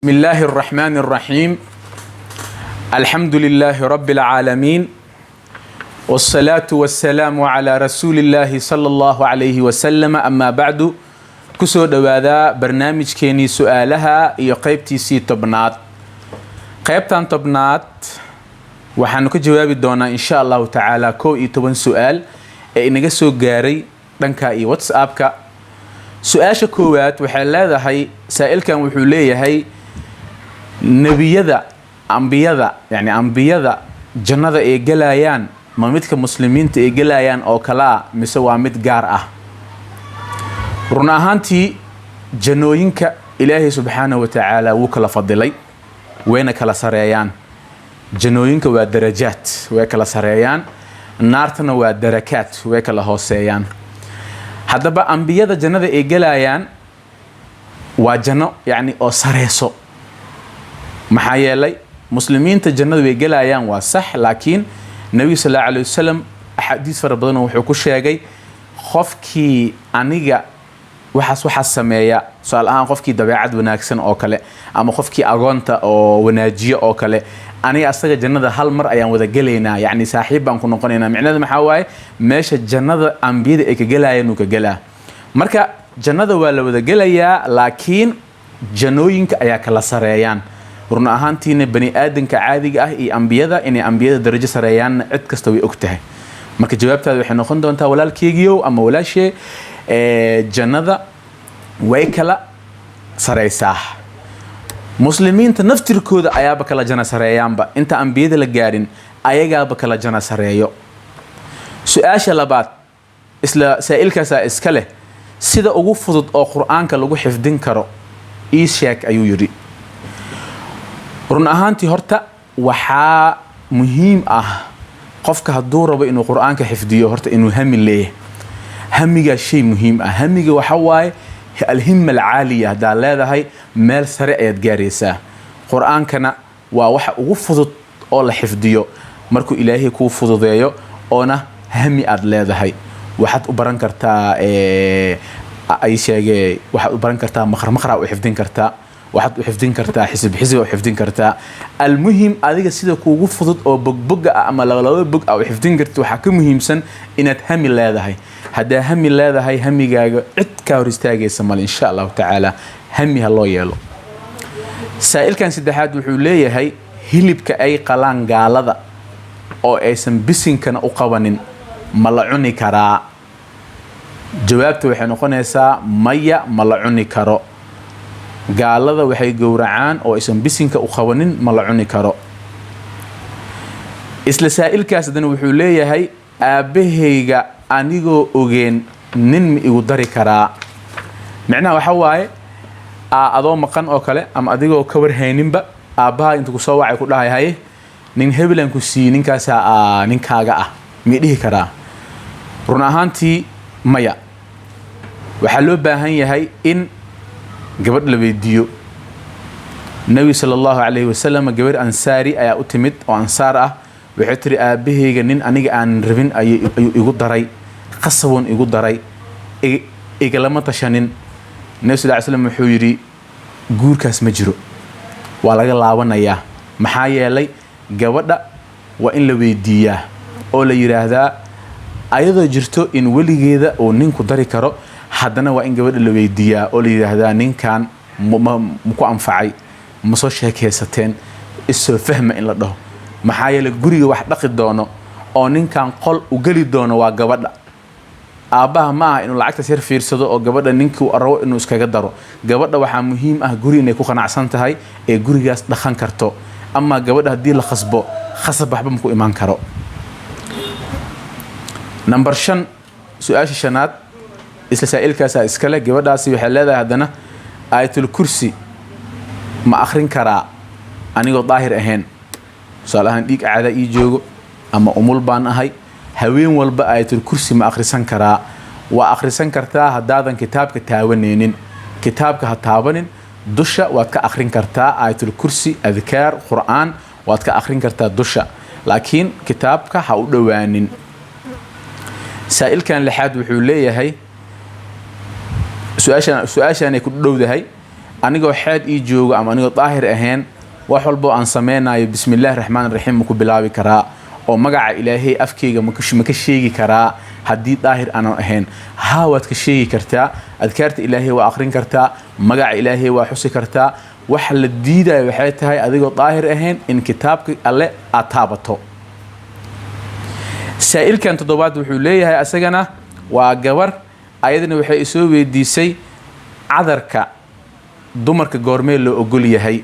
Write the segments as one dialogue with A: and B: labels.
A: بسم الله الرحمن الرحيم، الحمد لله رب العالمين، والصلاة والسلام على رسول الله صلى الله عليه وسلم، أما بعد. Kusoo dhowaada barnaamijkeenii su-aalaha iyo qeybtiisii 10aad. Qeybtan 10aad waxaanu ka jawaabi doonaa, insha Allahu tacaala, 11 su-aal ee inaga soo gaaray dhanka iyo WhatsAppka. Su-aasha koowaad waxay leedahay, saa-ilkan wuxuu leeyahay: nebiyada, ambiyada, yani ambiyada jannada ay gelayaan ma midka muslimiinta ay gelayaan oo kalaa, mise waa mid gaar ah? Run ahaantii, jannooyinka Ilaahay subxaanahu wa tacaala wuu kala fadilay, wayna kala sareeyaan. Jannooyinka waa darajaad, way kala sareeyaan. Naartana waa darakaad, way kala hooseeyaan. Haddaba, ambiyada jannada ay gelayaan waa janno yacni oo sareyso. Maxaa yeelay, muslimiinta jannada way gelayaan, waa sax, laakiin Nebigu sal Allahu alayh wasalam axaadiis fara badanoo wuxuu ku sheegay qofkii aniga waxaas sameeya, tusaale ahaan qofkii dabeecad wanaagsan oo kale ama qofkii agoonta oo wanaajiyo oo kale, aniga asaga jannada hal mar ayaan wada gelaynaa, yacni saaxiib baan ku noqonaynaa. Micnada maxaa waaye? Meesha jannada ambiyada ay ka gelayaan uu ka gelaa. Marka jannada waa la wada gelayaa, laakiin jannooyinka ayaa kala sareeyaan. Run ahaantiina, bani aadamka caadiga ah iyo ambiyada, inay ambiyada darajo sareeyaanna cid kasta way og tahay. Marka jawaabtaada waxay noqon doontaa, walaalkeygiyow ama walaashee, jannada way kala sareysaa. Muslimiinta naftirkooda ayaaba kala jana sareeyaanba, inta ambiyada la gaarin ayagaaba kala jana sareeyo. Su-aasha labaad isla saa-ilkaasaa iska leh. Sida ugu fudud oo Qur-aanka lagu xifdin karo ii sheeg, ayuu yidhi. Run ahaantii, horta waxaa muhiim ah qofka hadduu rabo inuu Qur-aanka xifdiyo, horta inuu hami leeyahay. Hamigaa shay muhiim ah. Hamiga waxa waaye alhima alcaaliya. Haddaad leedahay, meel sare ayaad gaaraysaa. Qur-aankana waa waxa ugu fudud oo la xifdiyo markuu Ilaahay kuu fududeeyo oona hami aad leedahay. Waxaad u baran kartaa, ay sheegee, waxaad u baran kartaa maqra u xifdin kartaa, waxaad u xifdin kartaa xisib xisib u xifdin kartaa. Almuhim, adiga sida kuugu fudud oo bogboga ah ama labalaba bog ah u xifdin kartid. Waxaa ka muhiimsan inaad hami leedahay. Haddaa hami leedahay, hamigaaga cid kaa hor istaagaysa male, insha Allahu tacaala. Hami ha loo yeelo. Saa'ilkan saddexaad wuxuu leeyahay: hilibka ay qalaan gaalada oo aysan bisinkana u qabanin ma la cuni karaa? Jawaabta waxay noqonaysaa maya, ma la cuni karo. Gaalada waxay gowracaan oo aysan bisinka u qabanin ma la cuni karo. Isla saa'ilkaas haddana wuxuu leeyahay: aabbahayga anigoo ogeen nin ma igu dari karaa? Micnaha waxa waaye, adoo maqan oo kale ama adigoo ka warhayninba, aabbaha inta kusoo wacay ku dhahay: "Haye, nin hebelan ku siiyey, ninkaasaa ninkaaga ah," mi dhihi karaa? Run ahaantii, maya. Waxaa loo baahan yahay in gabadh la weydiiyo. Nebi sala Allahu calayhi wasalam gabarh Ansaari ayaa u timid oo Ansaar ah. Waxay tiri: "Aabahayga nin aniga aanan rabin ayuu igu daray, qasaboon igu daray, igalama tashanin." Nebi sal ly slam wuxuu yidhi: "Guurkaas ma jiro, waa laga laabanayaa." Maxaa yeelay, gabadha waa in la weydiiyaa oo la yidhaahdaa, ayadoo jirto in weligeeda uu ninku dari karo, haddana waa in gabadha la weydiiyaa oo la yidhaahdaa: "Ninkan maku anfacay? Ma soo sheekaysateen? Isoo fahma," in la dhaho. Maxaa yeelay, guriga wax dhaqi doono oo ninkan qol u geli doono waa gabadha. Aabbaha ma aha inuu lacagtaas yar fiirsado oo gabadha ninkii rabo inuu iskaga daro. Gabadha waxaa muhiim ah guri inay ku qanacsan tahay ee gurigaas dhaqan karto. Ama gabadha haddii la khasbo, khasab waxba maku imaan karo. Number 5, su-aasha shanaad isla saa'ilkaasaa iskale. Gabadhaasi waxay leedahay haddana: Aayatul Kursi ma akhrin karaa anigoo daahir ahayn? Tusaale ahaan, dhiig caada ii joogo ama umul baan ahay, haween walba Aayatul Kursi ma akhrisan karaa? Waa akhrisan kartaa haddaadan kitaabka taabanaynin. Kitaabka ha taabanin, dusha waad ka akhrin kartaa Aayatul Kursi. Adkaar, Qur-aan waad ka akhrin kartaa dusha, laakiin kitaabka ha u dhowaanin. Saa'ilkan lixaad wuxuu leeyahay, su-aashaan su-aashaanay ku dhowdahay: Anigoo xeed ii joogo ama anigoo daahir ahayn, wax walboo aan sameynayo bismi illaahi raxmaan raxiim ma ku bilaabi karaa oo magaca Ilaahay afkeyga ma ka sheegi karaa haddii daahir aanan ahayn? Haa, waad ka sheegi kartaa. Adkaarta Ilaahay waa akhrin kartaa, magaca Ilaahay waa xusi kartaa. Waxa la diidayo waxay tahay adigoo daahir ahayn in kitaabka Alle aad taabato. Saa'ilkan toddobaad wuxuu leeyahay, asagana waa gabar, ayadana waxay isoo weydiisay cadarka dumarka goormee loo ogol yahay.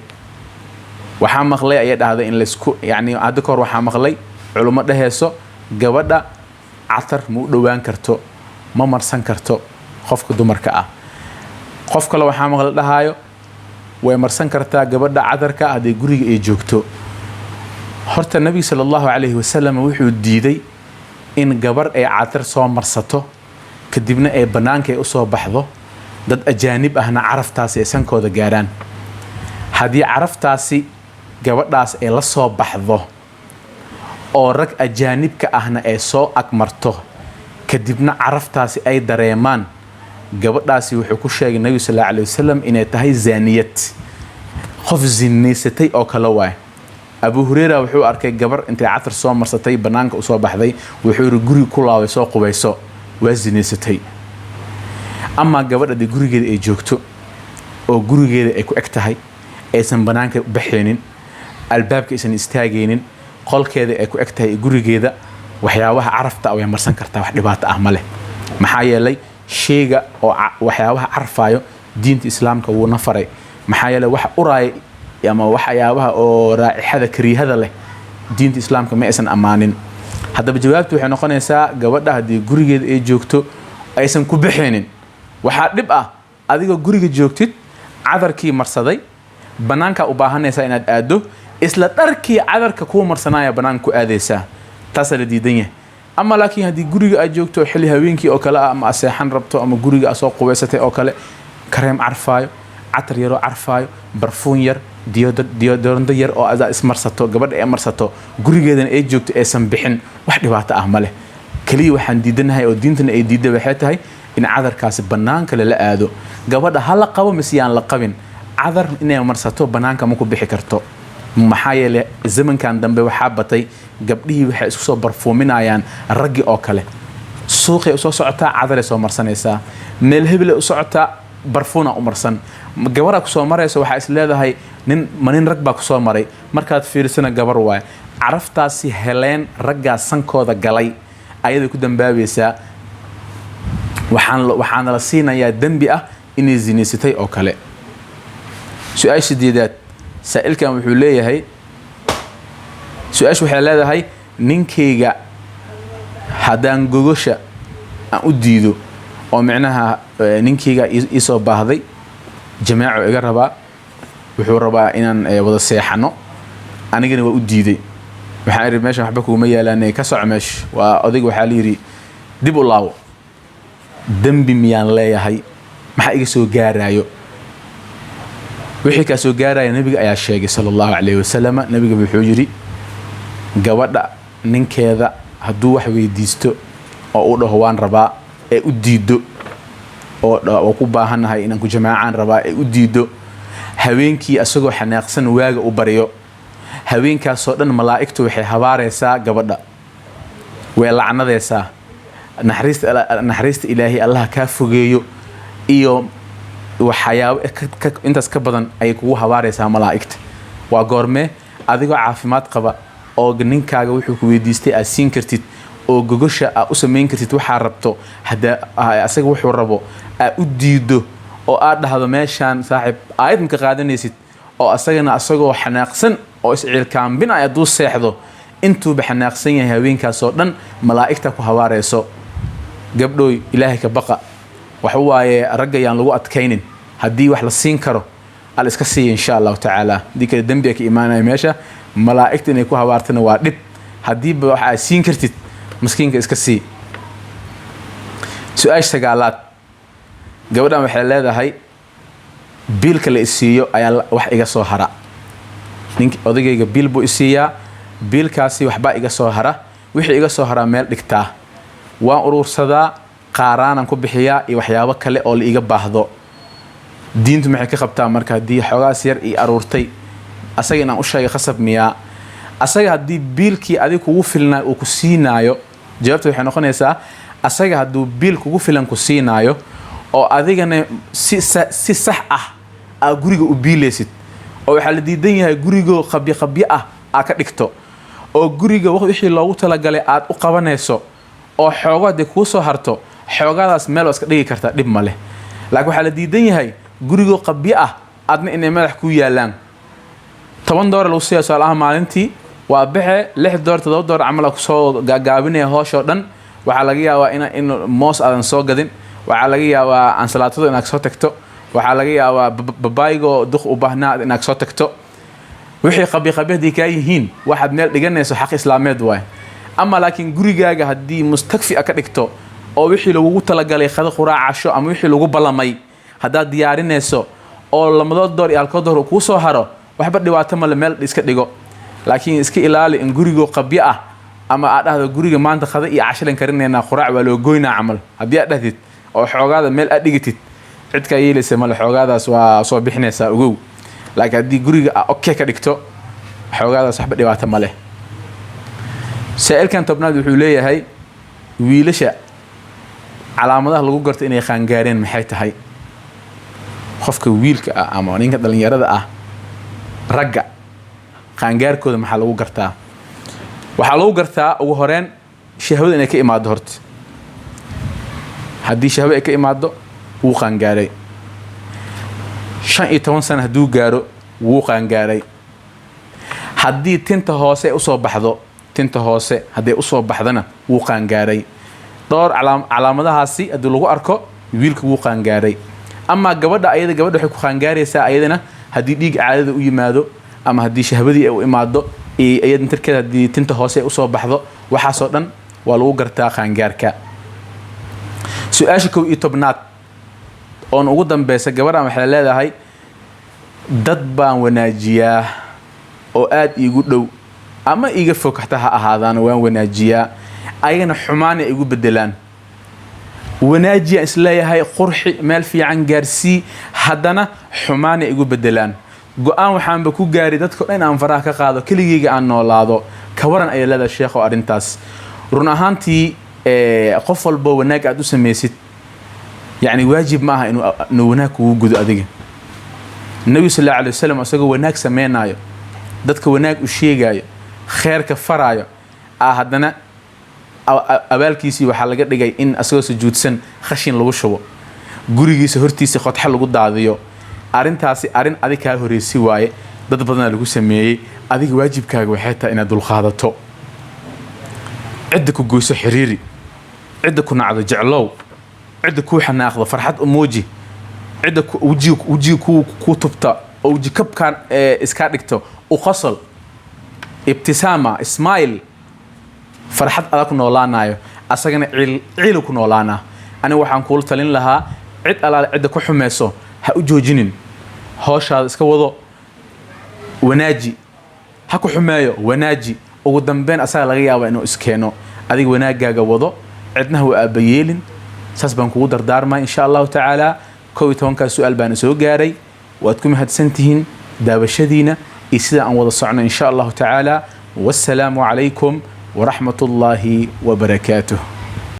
A: Waxaa maqlay, ayay dhahday, in laysku, yacni, hadda ka hor waxaa maqlay culummo dheheyso gabadha catar ma u dhowaan karto, ma marsan karto qofka dumarka ah. Qof kale waxaa maqlay dhahaayo way marsan kartaa gabadha cadarka hadday guriga ay joogto. Horta Nabiga sala Allahu calayhi wasalam wuxuu diiday in gabar ay catar soo marsato, kadibna ay bannaanka ay usoo baxdo, dad ajaanib ahna caraftaasi ay sankooda gaaraan. Haddii caraftaasi gabadhaas ay la soo baxdo oo rag ajaanibka ahna ay soo agmarto, kadibna caraftaasi ay dareemaan, gabadhaasi wuxuu ku sheegay Nabigu sal alla alay wasalam inay tahay zaaniyad, qof zinaysatay oo kale waay. Abu Hureyra wuxuu arkay gabar intay catar soo marsatay bannaanka usoo baxday. Wuxuu yidhi, "Guriga ku laabay, soo qubayso, waa zinaysatay." Amaa gabadha dee gurigeeda ay joogto oo gurigeeda ay ku eg tahay, aysan bannaanka baxaynin, albaabka aysan istaagaynin, qolkeeda ay ku eg tahay gurigeeda, waxyaabaha carafta way marsan kartaa, wax dhibaato ah ma leh. Maxaa yeelay sheyga oo waxyaabaha carfaayo diinta Islaamka wuuna faray. Maxaa yeelay wax uraaya ama waxyaabaha oo raa'ixada kariihada leh diinta Islaamka ma aysan ammaanin. Haddaba jawaabtu waxay noqonaysaa, gabadha haddii gurigeeda ay joogto aysan ku baxaynin. Waxaa dhib ah adigoo guriga joogtid, cadarkii marsaday, bannaankaa u baahanaysaa inaad aaddo, isla dharkii cadarka kuu marsanaya bannaanka ku aadaysaa. Taasaa la diidan yahay. Ama laakiin haddii guriga aad joogto xilli habeenkii oo kale ah, ama aad seexan rabto, ama guriga aad soo qubaysatay oo kale, kareem carfaayo, catar yaroo carfaayo, barfuun yar, deodorant yar oo adaa ismarsato, gabadha ay marsato, gurigeedana ay joogto, aysan bixin, wax dhibaato ah ma leh. Keliya waxaan diidanahay oo diintana ay diidday waxay tahay in cadarkaasi bannaanka lala aado. Gabadha ha la qabo mise yaan la qabin, cadar inay marsato bannaanka ma ku bixi karto. Maxaa yeelay zamankan dambe waxaa batay gabdhihii waxay isku soo barfuuminayaan raggii oo kale. Suuqay usoo socotaa, cadaray soo marsanaysaa, meel hebelay u socotaa, barfuuna u marsan. Gabaraa kusoo maraysa, waxaa is leedahay nin ma nin rag baa kusoo maray. Markaad fiirisana gabar waay. Caraftaasi heleen raggaa sankooda galay, ayaday ku dambaabaysaa. Waxaana la siinayaa dembi ah inay zinaysatay oo kale. Su-aasha sideedaad, saa'ilkan wuxuu leeyahay, su-aashu waxay leedahay, ninkayga haddaan gogosha aan u diido, oo micnaha ninkayga iisoo baahday, jamaaco iga rabaa, wuxuu rabaa inaan wada seexano, anigana waa u diiday. Waxaan idhi, "Meeshan waxba kuguma yaalaan, ka soco meesha." Waa odayga, waxaa la yidhi, "Dib u laabo." Dembi miyaan leeyahay? Maxaa iga soo gaaraayo? Wixii kaa soo gaaraya Nebiga ayaa sheegay sala Allahu calayhi wasalam. Nebiga wuxuu yidhi, gabadha ninkeeda hadduu wax weydiisto oo uu dhaho waan rabaa, ee u diido, oo ku baahannahay inaan ku jamaacaan rabaa, ee u diido, habeenkii asagoo xanaaqsan waaga u baryo, habeenkaasoo dhan malaa'igtu waxay habaaraysaa gabadha, way lacnadaysaa, naxariista Ilaahay Allaha kaa fogeeyo iyo waxyaabo intaas ka badan ayay kugu habaaraysaa malaa'igta. Waa goormee? Adigoo caafimaad qaba oo ninkaaga wuxuu ku weydiistay aad siin kartid, oo gogosha aad u samayn kartid waxaa rabto, hadda asaga wuxuu rabo aad u diido oo aad dhahdo, "Meeshaan saaxiib aayad maka qaadanaysid," oo asagana asagoo xanaaqsan oo isciilkaambinaya hadduu seexdo, intuuba xanaaqsan yahay habeenkaasoo dhan malaa'igta ku habaarayso. Gabdhooy, Ilaahay ka baqa. Waxa waaye, ragga yaan lagu adkaynin. Haddii wax la siin karo al iska siiya, insha Allahu tacaala. Haddii kale dembiga ka imaanaya meesha, malaa'igta inay ku habaartana waa dhib. Haddiiba wax aad siin kartid, maskiinka iska sii. Su-aasha sagaalaad, gabadhan waxay leedahay, biilka la isiiyo ayaa wax iga soo hara. Nink odaygayga biil buu isiiyaa, biilkaasi waxbaa iga soo hara. Wixii iga soo haraa meel dhigtaa, waan urursadaa, qaaraanaan ku bixiyaa iyo waxyaabo kale oo la iga baahdo. Diintu maxay ka qabtaa marka haddii xoogaas yar ii aruurtay asaga inaan u sheegay khasab miyaa? Asaga haddii biilkii adig kugu filnaa uu ku siinaayo, jawaabta waxay noqonaysaa, asaga hadduu biil kugu filan ku siinaayo oo adigana si sax ah aa guriga u biilaysid, oo waxaa la diidan yahay gurigoo qabyo qabyo ah aa ka dhigto, oo guriga wixii loogu talagalay aad u qabanayso, oo xoogo haddii kuu soo harto, xoogaadaas meel waa iska dhigi kartaa, dhib ma leh. Laakiin waxaa la diidan yahay gurigoo qabyo ah adna inay madax kuu yaalaan. $10 lagu siiya tusaalaha maalintii, waa baxe $6, $7 camal aa kusoo gaagaabinaya hooshoo dhan. Waxaa laga yaabaa in moos aadan soo gadin, waxaa laga yaabaa ansalaatada inaad soo tagto, waxaa laga yaabaa babaaygo duq u baahnaa inaad soo tagto. Wixii qabyo qabyo haddii kaa yihiin, waxaad meel dhiganayso xaq islaameed waay. Ama laakiin gurigaaga haddii mustakfi a ka dhigto oo wixii lagugu talagalay, qado, quraac, casho, ama wixii lagu ballamay haddaad diyaarinayso, oo lamadood door iyo halkood door kuu soo haro, waxba dhibaato male, meel iska dhigo. Laakiin iska ilaali in gurigoo qabyo ah ama aad dhahdo guriga maanta qado iyo cashalan karinaynaa, quraac waa loo goynaa camal. Haddii aad dhahdid oo xoogaada meel aad dhigatid, cid kaa yeelaysa male, xoogaadaas waa soo bixinaysaa, ogow. Laakiin haddii guriga aa okay ka dhigto, xoogaadaas waxba dhibaato ma leh. Saa'ilkan 10aad wuxuu leeyahay, wiilasha calaamadaha lagu garto inay qaangaareen maxay tahay? Qofka wiilka ah ama ninka dhalinyarada ah, ragga qaangaarkooda maxaa lagu gartaa? Waxaa lagu gartaa ugu horeen shahwada inay ka imaado. Horta haddii shahwo ay ka imaado, wuu qaangaaray. 15 sana hadduu gaaro, wuu qaangaaray. Haddii tinta hoose ay usoo baxdo, tinta hoose hadday usoo baxdana, wuu qaangaaray. Dhowr calaamadahaasi haddii lagu arko, wiilka wuu qaangaaray. Amaa gabadha, ayada gabadha waxay ku qaangaaraysaa ayadana haddii dhiig caadada u yimaado ama haddii shahwadii ay u imaado, iyada tirkeeda haddii tinta hoose ay usoo baxdo, waxaasoo dhan waa lagu gartaa qaangaarka. Su-aasha 11aad oon ugu dambeysa, gabadhan waxay leedahay, dad baan wanaajiyaa oo aada iigu dhow ama iiga fog xataa ha ahaadaan, waan wanaajiyaa, ayagana xumaana igu bedelaan. Wanaajiya isleeyahay, qurxi, meel fiican gaarsii, haddana xumaana igu bedelaan. Go-aan waxaanba ku gaari dadka dhan aan faraha ka qaado, keligeyga aan noolaado. Ka waran, ayay leedahay sheekho, arrintaas? Run ahaantii, qof walbo wanaag aad u samaysid, yacni waajib ma aha inuu wanaag kugu gudo adiga. Nebigu sal allahu alay wasalam isagoo wanaag sameynaayo, dadka wanaag u sheegaayo, kheerka faraayo, aa haddana abaalkiisii waxaa laga dhigay in asagoo sujuudsan khashin lagu shubo, gurigiisa hortiisa qodxa lagu daadiyo. Arrintaasi arrin adig kaa horeysi waaye, dad badanaa lagu sameeyey. Adiga waajibkaaga waxay tahay inaad dulqaadato. Cidda ku goyso xiriiri, cidda ku nacdo jeclow, cidda kuu xanaaqdo farxad u muuji, cidda wejiga ku tubta oo weji kabkaan iskaa dhigto u qosol, ibtisaama, smile, farxad adaa ku noolaanayo, asagana ciil ciilu ku noolaanaa. Aniga waxaan kuula talin lahaa, cid alaale cidda ku xumeyso ha u joojinin, hooshaada iska wado, wanaaji, ha ku xumeeyo, wanaaji. Ugu dambeyn asaga laga yaabaa inuu iskeeno. Adiga wanaagaaga wado, cidnaha waa aabbayeelin. Saas baan kugu dardaarmaya, insha allahu tacaala. 11-kaas su-aal baana soo gaaray. Waad ku mahadsantihiin daawashadiina iyo sida aan wada socno, insha allahu tacaala. Wassalaamu calaykum waraxmat ullaahi wabarakaatuh.